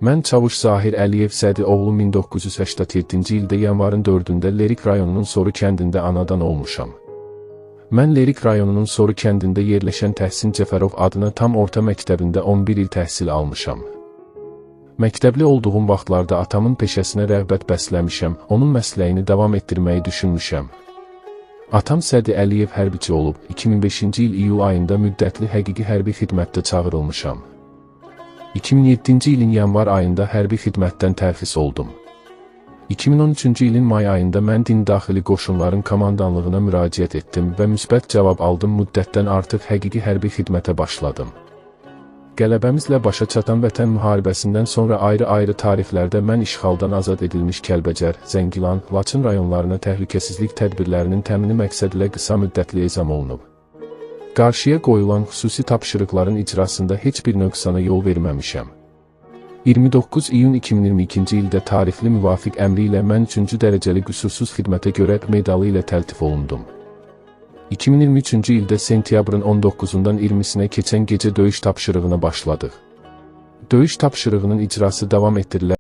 Mən Çavuş Zahir Əliyev Sədi oğlu 1987-ci ildə yanvarın 4-ündə Lerik rayonunun Soru kəndində anadan olmuşam. Mən Lerik rayonunun Soru kəndində yerləşən Təhsin Cəfərov adına tam orta məktəbində 11 il təhsil almışam. Məktəbli olduğum vaxtlarda atamın peşəsinə rəğbət bəsləmişəm, onun məsləyini davam etdirməyi düşünmüşəm. Atam Sədi Əliyev hərbiçi olub, 2005-ci il iyul ayında müddətli həqiqi hərbi xidmətdə çağırılmışam. 2007-ci ilin yanvar ayında hərbi xidmətdən tərxis oldum. 2013-cü ilin may ayında mən din daxili qoşunların komandanlığına müraciət etdim və müsbət cavab aldım. Müddətdən artıq həqiqi hərbi xidmətə başladım. Qələbəmizlə başa çatan Vətən müharibəsindən sonra ayrı-ayrı tarixlərdə mən işğaldan azad edilmiş Kəlbəcər, Zəngilan, Laçın rayonlarına təhlükəsizlik tədbirlərinin təmini məqsədilə qısa müddətli ezam olunub. Qarşıya qoyulan xüsusi tapşırıqların icrasında heç bir nöqsana yol verməmişəm. 29 iyun 2022-ci ildə tarixli müvafiq əmri ilə mən 3-cü dərəcəli qüsursuz xidmətə görə medalı ilə təltif olundum. 2023-cü ildə sentyabrın 19-undan 20-sinə keçən gecə döyüş tapşırığına başladıq. Döyüş tapşırığının icrası davam etdirilərək